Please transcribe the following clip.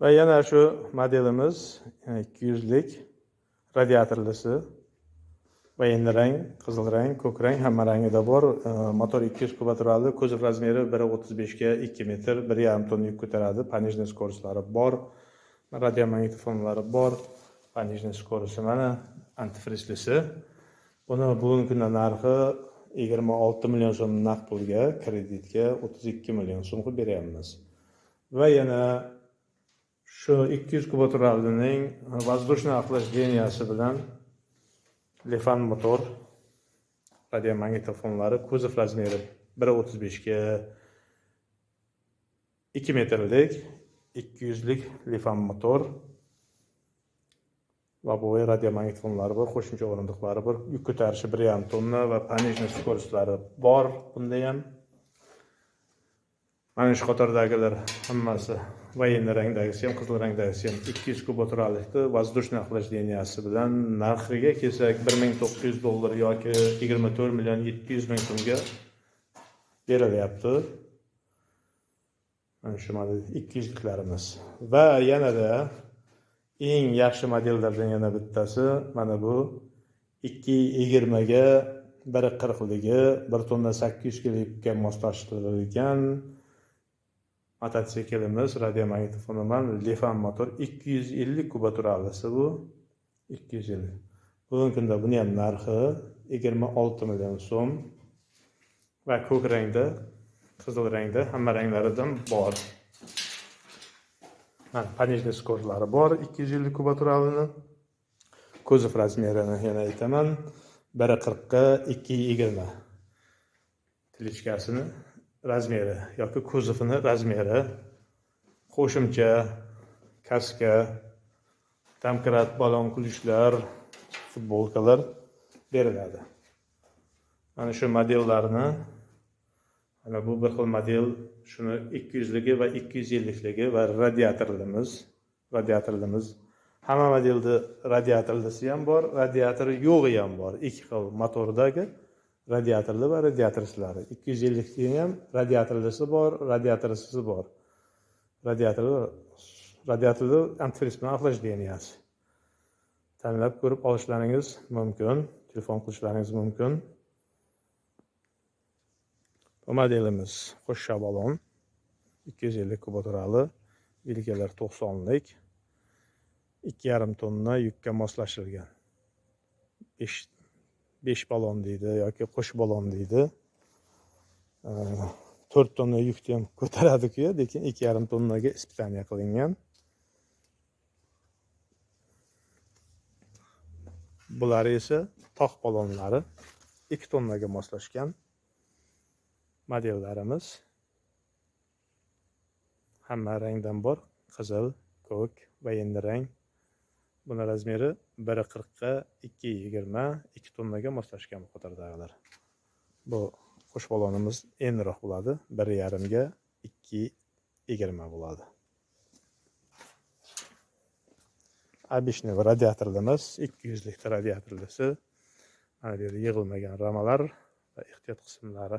Va yana shu modelimiz 200lik radiatorlisi. Военный rang, qizil rang, ko'k rang hamma rangida bor. Motor 200 kubaturali, kuzov razmeri 1.35 ga 2 metr, 1,5 tonna yuk ko'taradi. Пониженный скорость lari bor. Radio magnitofonlari bor. Пониженный скорость mana antifrizlisi. Buni bugungi kunda narxi 26 million so'm naqd pulga, kreditga 32 million so'm qilib beryapmiz. Va yana shu 200 kubaturalining воздушный охлаждения si bilan Lifan motor, radio magnitofonlari, kuzov razmeri 1.35 ga 2 metrlik 200lik Lifan motor, лобовой radio magnitofonlari bor, qo'shimcha o'rindiqlari bor, yuk ko'tarishi 1,5 tonna va пониженный скорость lari bor bunda ham. Mana shu qatordagilar hammasi военный rangdagisi ham, qizil rangdagisi ham 200 kubaturalikni воздушный охлаждения si bilan narxiga kelsak 1900 dollar yoki 24 million 700 ming so'mga berilyapti. Mana shu model 200liklarimiz. Va yanada eng yaxshi modellardan yana bittasi mana bu 2.20 ga 1.40ligi, 1 tonna 800 kilo yukka moslashtirilgan mototsiklimiz, radio magnitofoni bilan Lifan motor, 250 kubaturalisi bu 250. Bugungi kunda buni ham narxi 26 million so'm va ko'k rangda, qizil rangda hamma ranglaridan bor. Mana пониженный скорость lari bor 250 kubaturalini. Kuzov razmerini yana aytaman, 1.40 ga 2.20 тележка sini razmeri yoki kuzovini razmeri, qo'shimcha kaska, domkrat, balon ключ lar, futbolkalar beriladi. Mana shu modellarni, mana bu bir xil model, shuni 200ligi va 250ligi va radiatorlimiz hamma modelda radiatorlisi ham bor, radiatori yo'g'i ham bor. Ikki xil motordagi radiatorli va radiatorsizlari. 250likni ham radiatorlisi bor, radiatorsisi bor. Radiatorli antifriz bilan охлаждения si. Tanlab ko'rib olishlaringiz mumkin, telefon qilishlaringiz mumkin. Bu modelimiz qo'shma balon 250 kubaturali, vilkalar 90lik, 2,5 tonna yukka moslashtirilgan. 5 balon deydi yoki qo'sh balon deydi. 4 tonna yukni ham ko'taradi-ku, lekin 2,5 tonnaga испытание qilingan. Bular esa tog' balonlari 2 tonnaga moslashgan modellarimiz. Hamma rangdan bor, qizil, ko'k, военный rang. Buni razmeri 1.40 ga 2.20, 2 tonnaga moslashgan bu qatordagilar. Bu qo'sh balonimiz endiroq bo'ladi, 1.5 ga 2.20 bo'ladi. Обычный radiatorimiz 200lik radiatorlisi. Mana bu yerda yig'ilmagan ramalar va ehtiyot qismlari.